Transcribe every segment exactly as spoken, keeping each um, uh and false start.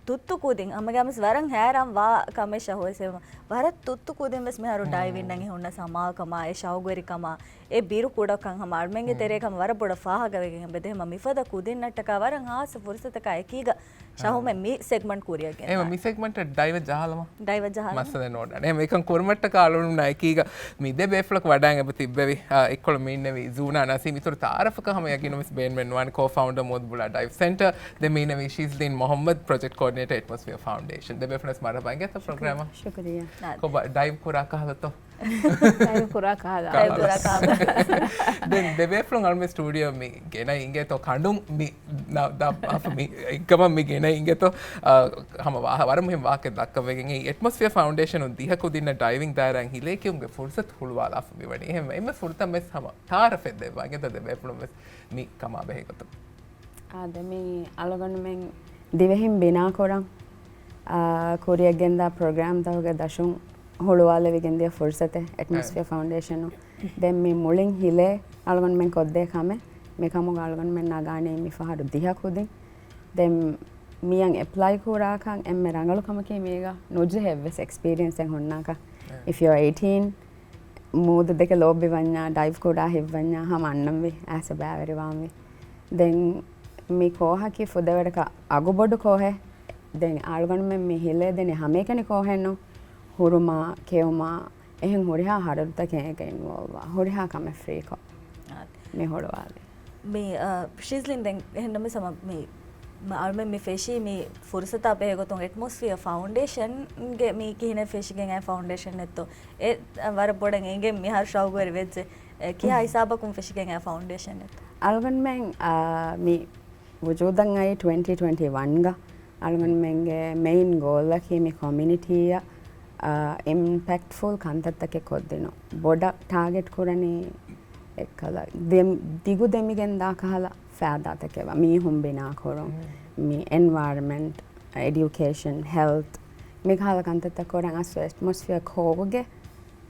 ތުއްތު ކުދިން ހަމަގައިމުވެސް ވަރަށް ހައިރާން ވާ ކަމެއް ޝަހުވެސް ވެ. ވަރަށް ތުއްތު ކުދިން ވެސް މިހާރު ޑައިވިންއަށް ހުންނަ ސަމާލުކަމާ، އެ ޝައުގުވެރިކަމާ، އެ ބިރު ކުޑަކަން ހަމަ އަޅުމެންގެ ތެރޭ ކަމަ ވަރަށް ބޮޑަށް ފާހަގަވެގެން އެބަދޭ ހަމަ މިފަދަ ކުދިންނަށްޓަކާ ވަރަށް ހާއްސަ ފުރުސަތަކާ އެކީގަ ޝަހުމެ މި ސެގްމަންޓް ކުރިއަށް ގެންދާނެ. މި ސެގްމަންޓަށް ޑައިވަށް ޖަހާލަމާ. ޑައިވަށް ޖަހާލަމާ. މައްސަލަ ނޯޑާނެ. އެހެން އެކަން ކުރުމަށްޓަކާ އަޅުންނާ އެކީގަ މި ދެ ބޭފުޅަކު ވަޑައިގެން އެބަ ތިއްބެވި. އާ، އެއްކޮޅު މީންނެވި ޒޫނާ ނަސީމް. އިތުރު ތައާރަފަކަށް ހަމަ ޔަގީނުން ވެސް ބޭނުމެއް ނުވާނެ. ކޯ ފައުންޑަރ މޫދު ބުޅާ ޑައިވް ސެންޓަރ. ދެން މީންނެވި ޝިޒްލީން މުހައްމަދު، ޕްރޮޖެކްޓް ކޯޑިނޭޓަރ، އެޓްމޮސްފިއަރ ފައުންޑޭޝަން. ދެ ބޭފުޅަށް މަރުޙަބާ އިނގޭތޯ ޕްރޮގްރާމަށް. ޝުކުރިއްޔާ. ކޮބާ ޑައިވް ކުރާ ކަހަލަތޯ؟ ޑައިވް ކުރާ ކަހަލަ. ޑައިވް ކުރާ ކަހަލަ. ދެން ދެ ބޭފުޅުން އަޅުމެ ސްޓޫޑިއޯ މި ގެނައި އިނގޭތޯ ކަނޑުން މި ނަ-، ދަ-، އަފު މި އެއްގަމަށް މި ގެނައި އިނގޭތޯ، އާ، ހަމަ ވާ-، ވަރަށް މުހިންމު ވާހަކަ ދައްކަވެގެން އެއީ އެޓްމޮސްފިއަރ ފައުންޑޭޝަނުން ދިހަ ކުދިންނަށް ޑައިވިން ދާއިރާއިން ހިލޭ ކިޔުމުގެ ފުރުސަތު ހުޅުވާލާފަ މިވަނީ. އެހެންވެ، އެންމެ ފުރަތަމަ ވެސް ހަމަ ތައާރަފެއް ދެއްވާ އިނގޭތޯ ދެ ބޭފުޅުން ވެސް މި ކަމާ ބެހޭ ގޮތުން. އާދެ، މި އަޅުގަނޑުމެން ދިވެހިން ބިނާކުރަން، އާ، ކުރިއަށްގެންދާ ޕްރޮގްރާމްތަކުގެ ދަށުން ހުޅުވާލެވިގެންދިޔަ ފުރުސަތެއް އެޓްމޮސްފިއަރ ފައުންޑޭޝަނުން. ދެން މި މުޅިން ހިލޭ އަޅުގަނޑުމެން ކޮށްދޭ ކަމެއް. މިކަމުގަ އަޅުގަނޑުމެން ނަގާނީ މި ފަހަރު ދިހަ ކުދިން. ދެން މިއަށް އެޕްލައި ކުރާކަން އެންމެ ރަނގަޅު ކަމަކީ މީގަ ނުޖެހޭ އެއްވެސް އެކްސްޕީރިއެންސެއް ހުންނާކަށް. If you are eighteen، މޫދު ދެކެ ލޯބިވަންޏާ، ޑައިވް ކުރާ ހިތްވަންޏާ ހަމަ އަންނަންވީ އައިސް ބައިވެރިވާންވީ. ދެން މި ކޯހަކީ ފުދޭވަރަކަށް އަގުބޮޑު ކޯހެއް. ދެން އަޅުގަނޑުމެން މި ހިލޭ ދެނީ ހަމައެކަނި ކޯހެއްނު. ހުރުމާ، ކެއުމާ، އެހެން ހުރިހާ ހަރަދުތަކެއް އޭގަ އިންވޯލްވްވާ، ހުރިހާ ކަމެއް ފްރީކޮށް މި ހުޅުވާލީ. މި، އަ، ޝިޒްލިން ދެން އެހެންނަމަވެސް ހަމަ މި، މަ-، އަޅުމެން މި ފެށީ މި ފުރުސަތާ ބެހޭ ގޮތުން އެޓްމޮސްފިއަރ ފައުންޑޭޝަންގެ މި ކިހިނެއް ފެށިގެން އައި ފައުންޑޭޝަން އެއްތޯ؟ އެ ވަރަށް ބޮޑަށް އެނގެން މިހާރު ޝައުގުވެރި ވެއްޖެ. އެ ކިހާ ހިސާބަކުން ފެށިގެން އައި ފައުންޑޭޝަން އެއްތޯ؟ އަޅުގަނޑުމެން، އާ، މި ވުޖޫދަށް އައީ ޓްވެންޓީ ޓްވެންޓީ ވަންގަ. އަޅުގަނޑުމެންގެ މެއިން ގޯލަކީ މި ކޮމިއުނިޓީއަށް، އާ، އިމްޕެކްޓްފުލް ކަންތައްތަކެއް ކޮށްދިނުން. ބޮޑަށް ޓާގެޓް ކުރަނީ އެއްކަލަ، ދެ-، ދިގު ދެމިގެން ދާ ކަހަލަ ފައިދާތަކެއް ވާ. މީހުން ބިނާ ކުރުން، މި އެންވަޔަރަމެންޓް، އެޑިއުކޭޝަން، ހެލްތް، މި ކަހަލަ ކަންތައްތައް ކުރަން އަސްލު އެޓްމޮސްފިއަރ ކޯގެ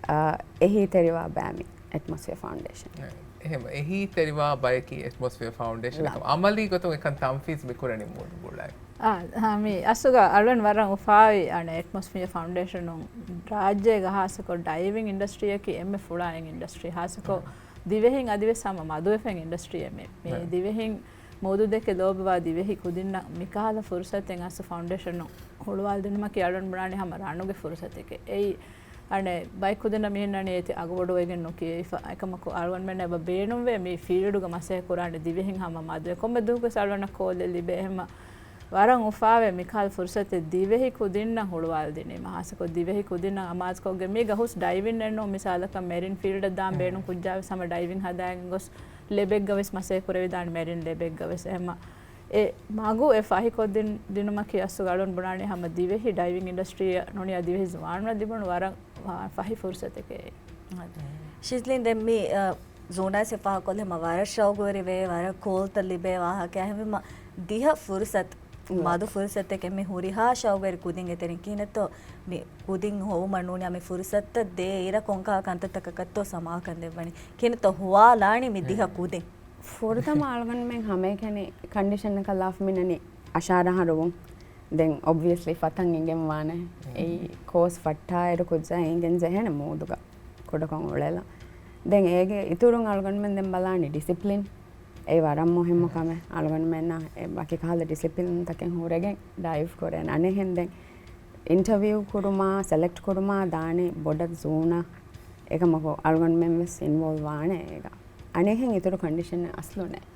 އާ، އެހީތެރިވާ ބައި މި އެޓްމޮސްފިއަރ ފައުންޑޭޝަން. އެހެން އެހީތެރިވާ ބަޔަކީ އެޓްމޮސްފިއަރ ފައުންޑޭޝަން އަމަލީ ގޮތުން އެކަން ތަންފީޒް މި ކުރަނީ މޫދު ބުޅައި. އާ، ހާ، މި އަސްލުގަ އަޅުން ވަރަށް އުފާވި އަނެއް އެޓްމޮސްފިއަރ ފައުންޑޭޝަނުން ރާއްޖޭގަ ހާއްސަކޮށް ޑައިވިން އިންޑަސްޓްރީއަކީ އެންމެ ފުޅާއިން އިންޑަސްޓްރީ. ހާއްސަކޮށް ދިވެހިން އަދިވެސް ހަމަ މަދުވެފައިން އިންޑަސްޓްރީއެއް މި. މި ދިވެހިން މޫދު ދެކެ ލޯބިވާ ދިވެހި ކުދިންނަށް މިކަހަލަ ފުރުސަތެއް އަސް ފައުންޑޭޝަނުން ހުޅުވާލަދިނުމަކީ އަޅުން ބުނާނީ ހަމަ ރަނުގެ ފުރުސަތެކޭ. އެއީ އަނެއް ބައެއް ކުދިންނަށް މިހެންނަނީ އޭތި އަގުބޮޑުވެގެން ނުކިޔެވިފަ. އެކަމަކު އަޅުގަނޑުމެންނަށް އެބަ ބޭނުންވޭ މި ފީލްޑުގަ މަސައްކަތް ކުރާނެ ދިވެހިން ހަމަ މަދުވެ. ކޮންމެ ދުވަހަކުވެސް އަޅުގަނޑަށް ކޯލެއް ލިބޭ. އެހެންމަ ވަރަށް އުފާވޭ މިކަހަލަ ފުރުސަތެއް ދިވެހި ކުދިންނަށް ހުޅުވާލަދިނީމަ. ހާއްސަކޮށް ދިވެހި ކުދިންނަށް އަމާޒުކޮށްގެން މީގަ ހުސް ޑައިވިންއެއްނު މިސާލަކަށް މެރިން ފީލްޑަށް ދާން ބޭނުން ކުއްޖާވެސް ހަމަ ޑައިވިން ހަދާގެން ގޮސް ލެބެއްގަވެސް މަސައްކަތް ކުރެވިދާނެ މެރިން ލެބެއްގަވެސް. އެހެންމަ އެ މަގު އެ ފަހިކޮށްދިން-، ދިނުމަކީ އަސްލު އަޅުން ބުނާނީ ހަމަ ދިވެހި ޑައިވިން އިންޑަސްޓްރީއަށް ނޫނީ ދިވެހި ޒުވާނުންނަށް ލިބުނު ވަރަށް ފަ-، ފަހި ފުރުސަތެކޭ. ޝިޒްލިން ދެން މި، އަ، ޒޫނާސް އެ ފާހަގަކޮށްލި ހަމަ ވަރަށް ޝައުގުވެރިވޭ، ވަރަށް ކޯލްތައް ލިބޭ ވާހަކަ. އެހެންވީމަ ދިހަ ފުރުސަތު، މަދު ފުރުސަތެކޭ. މި ހުރިހާ ޝައުގުވެރި ކުދިން އެތެރެން ކިހިނެއްތޯ މި ކުދިން ހޮވުމަށް ނޫނީ މި ފުރުސަތުތައް ދޭ އިރަށް ކޮންކަހަލަ ކަންތައްތަކަކަށްތޯ ސަމާލުކަން ދެއްވަނީ؟ ކިހިނެއްތޯ ހުވާލާނީ މި ދިހަ ކުދިން؟ ފުރަތަމަ އަޅުގަނޑުމެން ހަމައެކަނި ކަންޑިޝަނަކަށް ލާފަ މިނަނީ އަށާރަ އަހަރު ވުން. ދެން އޮބްވިއަސްލީ ފަތަން އިނގެން ވާނެ. އެއީ ކޯސް ފައްޓާއިރު ކުއްޖާ އިނގެން ޖެހޭނެ މޫދުގަ ކުޑަކޮށް އުޅެލަ. ދެން އޭގެ އިތުރުން އަޅުގަނޑުމެން ދެން ބަލާނީ ޑިސިޕްލިން. އެއީ ވަރަށް މުހިއްމު ކަމެއް. އަޅުގަނޑުމެންނަށް އެ ވަކި ކަހަލަ ޑިސިޕްލިންތަކެއް ހުރެގެން ޑައިވް ކުރޭނެ. އަނެއްހެން ދެން އިންޓަވިއު ކުރުމާ، ސެލެކްޓް ކުރުމާ ދާނީ ބޮޑަށް ޒޫނަށް. އެކަމަކު އަޅުގަނޑުމެން ވެސް އިންވޯލްވް ވާނެ އޭގަ. އަނެއްހެން އިތުރު ކަންޑިޝަނެއް އަސްލު ނެތް.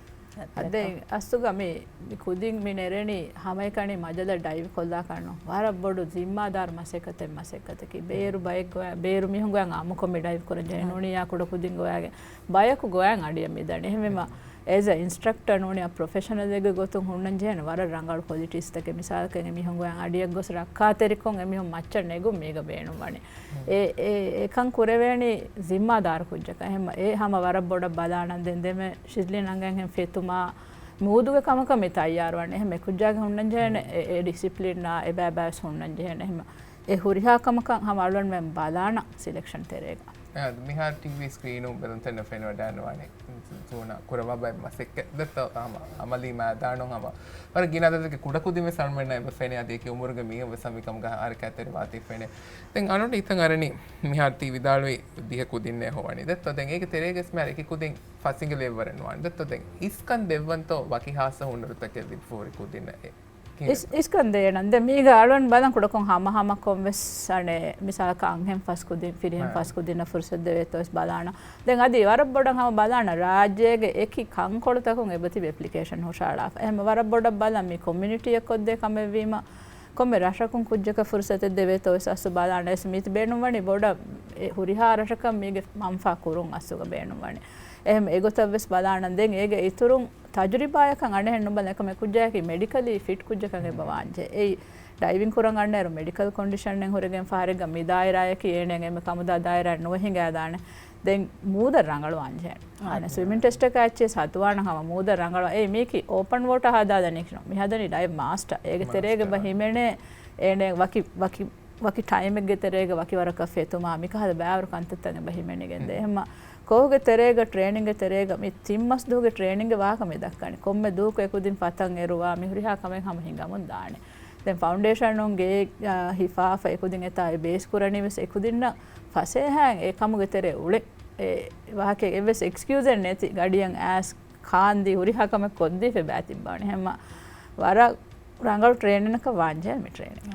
އަދެ އަސްލުގަ މި، މި ކުދިން މި ނެރެނީ ހަމައެކަނި މަޖަލަށް ޑައިވް ކޮށްލާކަށްނު. ވަރަށް ބޮޑު ޒިންމާދާރު މަސައްކަތެއް، މަސައްކަތަކީ. ބޭރު ބައެއް ގޮވާ، ބޭރު މީހުން ގޮވާ އާއްމުކޮށް މި ޑައިވް ކުރަން ޖެހޭ. ނޫނީ ކުޑަ ކުދިން ގޮވާގެން ބަޔަކު ގޮވާ އަޑިއަށް މިދަނީ. އެހެންވީމަ އޭޒް އެ އިންސްޓްރަކްޓަރ ނޫނީ ޕްރޮފެޝަނަލް އެއްގެ ގޮތުން ހުންނަން ޖެހޭނެ ވަރަށް ރަނގަޅު ކޮލިޓީސްތަކެއް. މިސާލަކަށް އެމީހުން ގޮވާ އަޑިއަށް ގޮސް ރައްކާތެރިކޮށް އެމީހުން މައްޗަށް ނެގުން މީގަ ބޭނުންވަނީ. އެ، އެ، އެކަން ކުރެވޭނީ ޒިންމާދާރު ކުއްޖަކަށް. އެހެން އެ ހަމަ ވަރަށް ބޮޑަށް ބަލާނަން. ދެން ދެމެ ޝިޒްލިން އަނގައިން ހެން ފެތުމާ މޫދުގެ ކަމަކަށް މި ތައްޔާރުވާނެ. އެހެން އެ ކުއްޖާގެ ހުންނަން ޖެހޭނެ އެ، އެ ޑިސިޕްލިންއާ އެބައިބައިވެސް ހުންނަން ޖެހޭނެ. އެހެން އެ ހުރިހާ ކަމަކަށް ހަމަ އަޅުގަނޑުމެން ބަލާނަން ސިލެކްޝަން ތެރޭގަ. އަދި މިހާރު ޓީވީ ސްކްރީނުން ބެލުންތެރިންނަށް ފެނިވަޑައިގަންނަވާނެ ޒޫނާ ކުރައްވާ ބައެއް މަސައްކަތް ދެއްތޯ ހަމަ އަމަލީ މައިދާނުން ހަމަ ވަރަށް ގިނަ އަދަދެއްގެ ކުޑަކުދިން ވެސް އަޅުމެންނަށް އެބަ ފެނޭ. އަދި އެކި އުމުރުގެ މީހުން ވެސް ހަމަ މިކަމުގަ ހަރަކާތްތެރިވާތީ ފެނޭ. ދެން އަޅުގަނޑު ހިތަށް އަރަނީ މިހާރު ތި ވިދާޅުވި ދިހަ ކުދިންނޭ ހޮވަނީ ދެއްތޯ. ދެން އޭގެ ތެރޭގަސް މިހާރު އެކި ކުދިން ފަސް އިނގިލި އެއްވަރެއް ނުވާނެ ދެއްތޯ. ދެން އިސްކަން ދެއްވަންތޯ ވަކި ހާއްސަ ހުނަރުތަކެއް ލިބިފަހުރި ކުދިންނަށް އެ ކިހިނެއްތޯ؟ އިސް-، އިސްކަން ދޭނަން. ދެން މީގަ އަޅުގަނޑު ބަލަން ކުޑަކޮށް ހަމަ ހަމަކޮށް ވެސް އަނެއް މިސާލަކަށް އަންހެން ފަސް ކުދިން، ފިރިހެން ހަ. ފަސް ކުދިންނަށް ފުރުސަތު ދެވޭތޯ ވެސް ބަލާނަން. ދެން އަދި ވަރަށް ބޮޑަށް ހަމަ ބަލާނަން ރާއްޖޭގެ އެކި ކަންކޮޅުތަކުން އެބަތިބި އެޕްލިކޭޝަން ހުށައަޅާފަ. އެހެން ވަރަށް ބޮޑަށް ބަލަން މި ކޮމިއުނިޓީއަށް ކޮށްދޭ ކަމެއްވީމަ ކޮންމެ ރަށަކުން ކުއްޖަކަށް ފުރުސަތެއް ދެވޭތޯ ވެސް އަސްލު ބަލާނަން. އެސް މީތި ބޭނުންވަނީ ބޮޑަށް އެ ހުރިހާ ރަށަކަށް މީގެ މަންފާ ކުރުން އަސްލުގަ ބޭނުންވަނީ. އެހެން އެގޮތަށް ވެސް ބަލާނަން. ދެން އޭގެ އިތުރުން ތަޖުރިބާއަކަށް އަނެއްހެން ނުބަލަން އެކަމެއް ކުއްޖާއަކީ މެޑިކަލީ ފިޓް ކުއްޖަކަށް އެބަ ވާންޖެހޭ. އެއީ ޑައިވިން ކުރަން އަންނައިރު މެޑިކަލް ކޮންޑިޝަނެއް ހުރެގެން ފަހަރެއްގަ މި ދާއިރާއަކީ އޭނައަށް އެންމެ ކަމުދާ ދާއިރާ ނުވެ ހިނގާދާނެ. ދެން މޫދަށް ރަނގަޅު ވާންޖެހޭ. އާނ ސްވިމިން ޓެސްޓަކަށް އެއްޗެއް ސަތުވާނަ ހަމަ މޫދަށް ރަނގަޅު. އޭ މީކީ އޯޕަން ވޯޓަ ހަދާލަނީކިނު. މި ހަދަނީ ޑައިވް މާސްޓަ. އޭގެ ތެރޭގެ ބަ ހިމެނޭ އޭނަ ވަކި، ވަކި، ވަކި ޓައިމެއްގެ ތެރޭގަ ވަކި ވަރަކަށް ފެތުމާ މިކަހަލަ ބާވަރު ކަންތައްތައް އެބަ ހިމެނިގެންދޭ. އެހެންމަ ކޯހުގެ ތެރޭގަ ޓްރޭނިންގގެ ތެރޭގަ މި ތިން މަސް ދުވަހުގެ ޓްރޭނިންގގެ ވާހަކަ މި ދައްކަނީ. ކޮންމެ ދުވަހަކު އެކުދިން ފަތަން އެރުވާ މި ހުރިހާ ކަމެއް ހަމަ ހިނގަމުން ދާނެ. ދެން ފައުންޑޭޝަނުން ގެ ހިފާފަ އެކުދިން އެތާ އެ ބޭސް ކުރަނީ ވެސް އެކުދިންނަށް ފަސޭހައިން އެ ކަމުގެ ތެރޭ އުޅެ އެ ވާހަކަ އެއްވެސް އެކްސްކިއުޒެއް ނެތި ގަޑިއަށް އައިސް ކާންދީ ހުރިހާ ކަމެއް ކޮށްދީފަ ބައި ތިއްބާނެ. ހަމަ ވަރަށް ރަނގަޅު ޓްރޭނިނަކަށް ވާންޖެހޭ މި ޓްރޭނިން.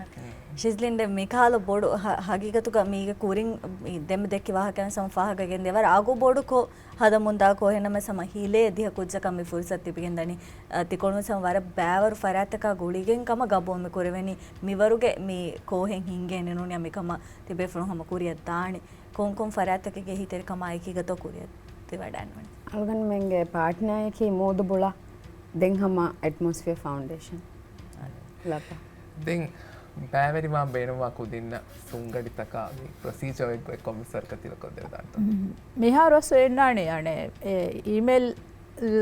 ޝިޒްލިން ދެން މިކަހަލަ ބޮޑު ހަ-، ހަގީގަތުގަ މީގެ ކުރިން މި ދެންމެ ދެއްކި ވާހަކައިން ސަމަ ފާހަގަ ގެންދޭ ވަރަށް އަގު ބޮޑުކޮށް ހަދަމުން ދާ ކޯހެއް ނަމަ ސަމަ ހިލޭ ދިހަ ކުއްޖަކަށް މި ފުރުސަތު ތިބިގެންދަނީ. އަ، ތިކޮޅުން ސަމަ ވަރަށް ބައިވަރު ފަރާތްތަކާ ގުޅިގެން ކަމަށް ގަބޫލު މި ކުރެވެނީ. މިވަރުގެ މި ކޯހެއް ހިންގޭނެ ނޫނިއްޔާ މިކަމަށް ތިބޭފުޅުން ހަމަ ކުރިއަށް ދާނެ. ކޮން ކޮން ފަރާތްތަކެއްގެ އެހީތެރިކަމާ އެކީގަތޯ ކުރިއަށް ތިވަޑައިނުވަނީ؟ އަޅުގަނޑުމެންގެ ޕާޓްނާއަކީ މޫދު ބުޅާ، ދެން ހަމަ އެޓްމޮސްފިއަ ފައުންޑޭޝަން. ލަތާ. ދެން ބައިވެރިވާން ބޭނުންވާ ކުދިންނަށް ސުންގަޑިތަކާ މި ޕްރޮސީޖަރ އެއްގޮތް ކޮންމެސް ވަރަކަށް ތިލަކޮށްދެވިދާނެތޯ؟ މިހާރު އަސް އެންނާނެ އަނެއް އެ އީމެއިލް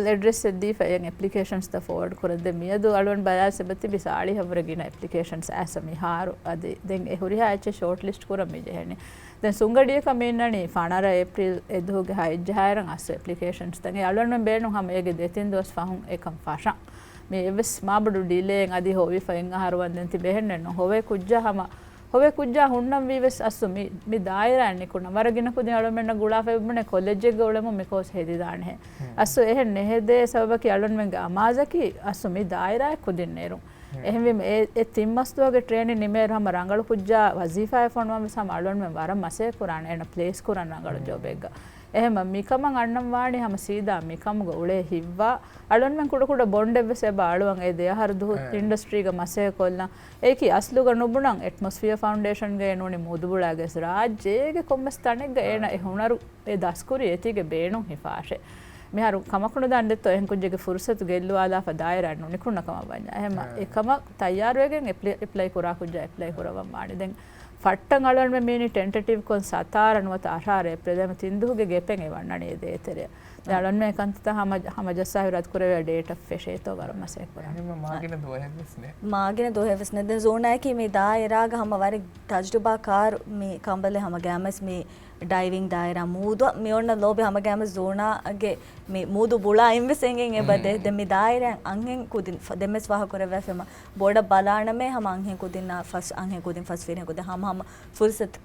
އެޑްރެސްއެއް ދީފަ އެ އެޕްލިކޭޝަންސްތައް ފޯވަޑް ކުރަން. ދެން މިއަދު އަޅުގަނޑު ބަލާސް އެބަތިބި ސާޅީހަށްވުރެ ގިނަ އެޕްލިކޭޝަންސް އައިސް މިހާރު އަދި ދެން އެ ހުރިހާ އެއްޗެއް ޝޯޓް ލިސްޓް ކުރަން މި ޖެހެނީ. ދެން ސުންގަޑިއަކަށް މި އިންނަނީ ފަނަރަ އޭޕްރީލް އެ ދުވަހުގެ ހަތް ޖަހާއިރަށް އަސް އެޕްލިކޭޝަންސްތައް. އެ އަޅުގަނޑުމެން ބޭނުން ހަމަ އޭގެ ދެތިން ދުވަސް ފަހުން އެކަން ފަށަން. މި އެއްވެސް މާބޮޑު ޑިލޭއެއް އަދި ހޮވިފަ އެއްއަހަރު ވަންދެން ތި ބެހެންނެއްނު. ހޮވޭ ކުއްޖާ ހަމަ، ހޮވޭ ކުއްޖާ ހުންނަންވީ ވެސް އަސްލު މި، މި ދާއިރާއެއް ނިކުންނަ. ވަރަށް ގިނަ ކުދިން އަޅުގަނޑުމެންނަށް ގުޅާފަ އެބުނެ ކޮލެޖެއްގަ އުޅެމުން މި ކޯސް ހެދިދާނެހެ. އަސްލު އެހެން ނެހެދޭ ސަބަބަކީ އަޅުގަނޑުމެންގެ އަމާޒަކީ އަސްލު މި ދާއިރާއެއް ކުދިން ނެރުން. އެހެންވީމަ އެ، އެ ތިން މަސް ދުވަހުގެ ޓްރޭނިން ނިމޭއިރު ހަމަ ރަނގަޅު ކުއްޖާ ވަޒީފާއެއް ފޮނުވަން ވެސް ހަމަ އަޅުގަނޑުމެން ވަރަށް މަސައްކަތް ކުރާނެ އޭނަ ޕްލޭސް ކުރަން ރަނގަޅު ޖޮބެއްގަ. އެހެންމަ މިކަމަށް އަންނަން ވާނީ ހަމަ ސީދާ މިކަމުގަ އުޅޭ ހިތްވާ އަޅުގަނޑުމެން ކުޑަކުޑަ ބޮންޑެއްވެސް އެބަ އަޅުވަން އެ ދެއަހަރު ދުވަހު އިންޑަސްޓްރީގަ މަސައްކަތް ކޮށްލަން. އެއީކީ އަސްލުގަ ނުބުނަން އެޓްމޮސްފިއަ ފައުންޑޭޝަންގައި ނޫނީ މޫދުބުޅާގެ ރާއްޖޭގެ ކޮންމެސް ތަނެއްގަ އޭނަ އެ ހުނަރު އެ ދަސްކުރި އެތީގެ ބޭނުން ހިފާށެ. މިހާރު ކަމަކުނުދާން ދެއްތޯ އެހެން ކުއްޖެއްގެ ފުރުސަތު ގެއްލުވާލާފަ ދާއިރާ ނުނިކުންނަ ކަމަށް ވަންޏާ. އެހެންމަ އެކަމަށް ތައްޔާރުވެގެން އެޕްލައި، އެޕްލައި ކުރާ ކުއްޖާ އެޕްލައި ކުރައްވަން ވާނެ. ދެން ފައްޓަން އަޅުގަނޑުމެން މީނީ ޓެންޓެޓިވް ކޮން ސަތާރަ ނުވަތަ އަށާރަ އޭޕްރީލް އެމަ ތިން ދުވަހުގެ ގެޕެއް އެ ވަންނަނީ އެ ދޭތެރެއަށް. ދެން އަޅުގަނޑުމެން އެ ކަންތައްތައް ހަމަ، ހަމަޖައްސާ ހިރާތް ކުރެވޭ ޑޭޓަ ފެށޭތޯ ވަރަށް މަސައްކަތް ކުރާނެ. އެހެންވީމަ މާގިނަ ދުވަހެއްވެސް ނެތް. މާގިނަ ދުވަހެއްވެސް ނެތް. ދެން ޒޫނާއަކީ މި ދާއިރާގަ ހަމަ ވަރަށް ތަޖުރިބާ ކާރު މި ކަނބަލެއް ހަމަ ގައިމުވެސް މި ޑައިވިން ދާއިރާ މޫދު މި އޮންނަ ލޯބި ހަމަ ގައިމުވެސް ޒޫނާގެ މި މޫދު ބުޅާ އިންވެސް އެނގެން އެބަ ދޭ. ދެން މި ދާއިރާ އަންހެން ކުދިން ފަ-، ދެންވެސް ފާހަގަ ކުރެވޭފަ އެމަ ބޮޑަށް ބަލާނަމޭ ހަމަ އަންހެން ކުދިންނާ ފަސް އަންހެން ކުދިން ފަސް ފިރިހެން ކުދިން ހަމަ ހަމަ ފުރުސަތު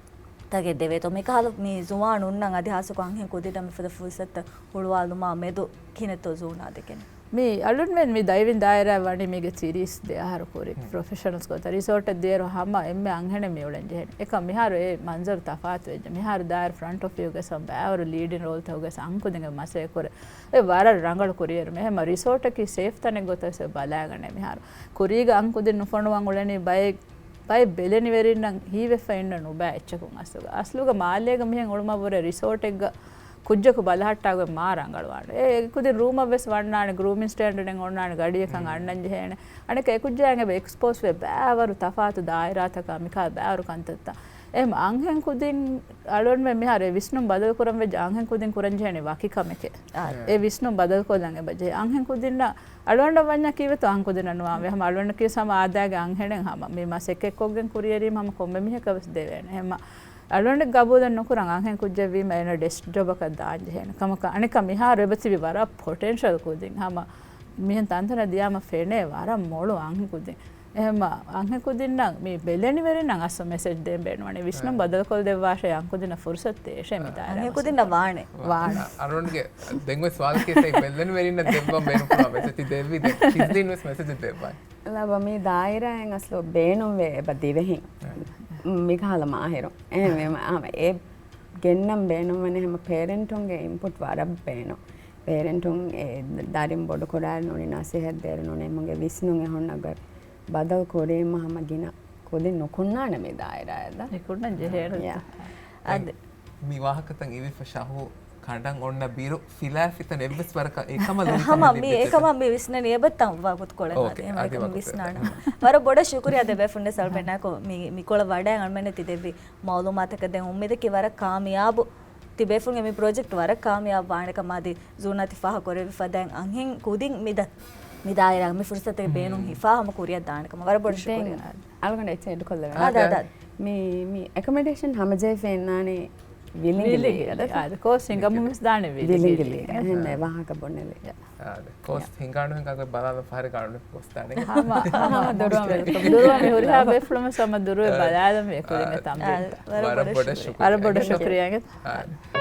ތަކެއް ދެވޭތޯ. މިކަހަލަ މި ޒުވާނުންނަށް އަދި ހާއްސަކޮށް އަންހެން ކުދިންނަށް މިފަދަ ފުރުސަތުތައް ހުޅުވާލުމާ މެދު ކިހިނެއްތޯ ޒޫނާ ދެކެނީ؟ މި އަޅުންމެން މި ޑައިވިން ދާއިރާ ވަނީ މީގެ ތިރީސް ދެ އަހަރު ކުރި ޕްރޮފެޝަނަލްސް ގޮތަށް ރިސޯޓަށް ދިޔައިރު ހަމަ އެންމެ އަންހެނެއް މި އުޅެން ޖެހެނީ. އެކަމް މިހާރު އެ މަންޒަރު ތަފާތު ވެއްޖެ. މިހާރު ދާއިރު ފްރަންޓް އޮފީހުގެ ސަމް ބައިވަރު ލީޑިން ރޯލްތަކުގެ ސަމް ކުދިންގެ މަސައްކަތް ކުރެ އެ ވަރަށް ރަނގަޅު ކުރިއެރުމެއް. ހަމަ ރިސޯޓަކީ ސޭފް ތަނެއް ގޮތަށް ވެސް ބަލާގަނެ މިހާރު. ކުރީގަ އަން ކުދިން ނުފޮނުވަން އުޅެނީ ބައެއް ބައެއް ބެލެނިވެރިންނަށް ހީވެފަ އިންނަ ނުބައި އެއްޗަކުން އަސްލުގަ. އަސްލުގަ މާލޭގަ މިހެން އުޅުމަށްވުރެ ރިސޯޓެއްގަ ކުއްޖަކު ބަލަހައްޓާގޮތް މާ ރަނގަޅުވާނެ. އެ އެކުދިން ރޫމަށްވެސް ވަންނާނެ، ގްރޫމިން ސްޓޭންޑަޑެއް އޮންނާނެ، ގަޑިއަކަށް އަންނަން ޖެހޭނެ. އަނެކަ އެކުއްޖާއަށް އެބަ އެކްސްޕޯސްވެ ބައިވަރު ތަފާތު ދާއިރާތަކާ މިކާ ބައިވަރު ކަންތައްތައް. އެހެން އަންހެން ކުދިން އަޅުގަނޑުމެން މިހާރު އެ ވިސްނުން ބަދަލު ކުރަން ވެއްޖެ އަންހެން ކުދިން ކުރަން ޖެހޭނެ ވަކި ކަމެކޭ. އާ. އެ ވިސްނުން ބަދަލުކޮށްލަން އެބަ ޖެހޭ. އަންހެން ކުދިންނަށް އަޅުގަނޑަށް ވަންޏާ ކީއްވެތޯ އަންހެން ކުދިންނަށް ނުވާންވީ. ހަމަ އަޅުގަނޑަކީ ހަމަ އާދައިގެ އަންހެނެއް ހަމަ މި މަސައްކަތް ކޮށްގެން ކުރިއެރީމަ ހަމަ ކޮންމެ މީހަކަށް ވެސް ދެވޭނެ. ހަމަ އަޅުގަނޑެއް ގަބޫލެއް ނުކުރަން އަންހެން ކުއްޖެއްވީމަ އޭނަ ޑެސްކް ޖޮބަކަށް ދާން ޖެހޭނެ ކަމަކަށް. އަނެއްކާ މިހާރު އެބަ ތިބި ވަރަށް ޕޮޓެންޝަލް ކުދިން. ހަމަ މިހެން ތަންތަނަށް ދިޔާމަ ފެނޭ ވަރަށް މޮޅު އަންހެން ކުދިން. އެހެންމަ އަންހެން ކުދިންނަށް މި ބެލެނިވެރިންނަށް އަސްލު މެސެޖް ދޭން ބޭނުންވަނީ. ވިސްނުން ބަދަލުކޮށްދެއްވާށޭ އަންހެން ކުދިންނަށް ފުރުސަތު ދޭށޭ މި ދާއިރާ. އަންހެން ކުދިންނަށް ވާނެ. ވާނެ. އަ-، އަޅުގަނޑުގެ ދެން އޮތް ސުވާލަކީ ބެލެނިވެރިންނަށް ދެއްވަން ބޭނުންފުޅާ މެސެޖް ތި ދެއްވީ ދެން ޝިޒްލީން ވެސް މެސެޖެއް ދެއްވާނެ. ލަބަ މި ދާއިރާއިން އަސްލު ބޭނުންވޭ އެބަ ދިވެހިން. މިކަހަލަ މާހިރު. އެހެންވީމަ، އާ، އެ ގެންނަން ބޭނުންވަނީ ހަމަ ޕޭރެންޓުންގެ އިންޕުޓް ވަރަށް ބޭނުން. ޕޭރެންޓުން އެ ދަރިން ބޮޑުކުރާއިރު ނޫނީ ނަސޭހަތް ދޭއިރު ނޫނީ އެމުންގެ ވިސްނުން އެ ހުންނަގޮތް ބަދަލު ކުރީމަ ހަމަ ގިނަ ކުދިން ނުކުންނާނެ މި ދާއިރާއަށް. ނުކުންނަން ޖެހޭނެ. ޔާ. އަދި މި ވާހަކަތައް އިވިފަ ޝަހު ކަނޑަން އޮންނަ ބިރު ފިލާފިތަން އެއްވެސް ވަރަކަށް އެކަމަށް ހަމަ މި އެކަމަށް މި ވިސްނަނީ އެބައްތަން ވަގުތުކޮޅެއް އޯކޭ، އަދި އަދި އެކަމަށް ވަގުތު. ވިސްނާނަ. ވަރަށް ބޮޑަށް ޝުކުރިއްޔާ ދެބޭފުންނެ ސަލްމެންނާކު މި، މިކޮޅަށް ވަޑައިގަންނަމެން ތި ދެއްވި މައުލޫމާތަކަށް. ދެން އުއްމީދަކީ ވަރަށް ކާމިޔާބު، ތި ބޭފުޅުންގެ މި ޕްރޮޖެކްޓް ވަރަށް ކާމިޔާބު ވާނެ ކަމަށް. އަދި ޒޫނާ ތި ފާހަގަ ކުރެއްވި ފަދައިން އަންހެން ކުދިން މި ދަ-، މި ދާއިރާ މި ފުރުސަތެއް ބޭނުން ހިފާ ހަމަ ކުރިއަށް ދާނެ ކަމަށް. ވަރަށް ބޮޑަށް ޝުކުރިއްޔާ. އަޅުގަނޑު އެއްޗެއް އެޑް ކޮށްލެވޭނެ. އާދެ، އާދެ. މި، މި އެކޮމެޑޭޝަން ހަމަޖެހިފައި އިންނާނީ ވިލިނގިލީގަ. ވިލިނގިލީގަ. އާދެ، ކޯސް ހިނގަމުން ވެސް ދާނެ ވިލިނގިލީގަ. ވިލިނގިލީގަ. އެހެން ވާހަކަ ބުނެލި. އާދެ. ކޯސް ހިނގާނު ހިނގާ ބަލާލަ ފަހަރެއް ގާނު ކޯސް ދާނެ. ހަމަ، ހަމަ ދުރުވަމެ، ދުރުވަމެ ހުރިހާ ބޭފުޅުން ވެސް ހަމަ ދުރުވެ ބަލާލަން ވޭ ކުރިން ތަމްރީން. އާދެ، ވަރަށް ބޮޑަށް ޝުކުރިއްޔާ. ވަރަށް ބޮޑަށް ޝުކުރިއްޔާ. އާދެ.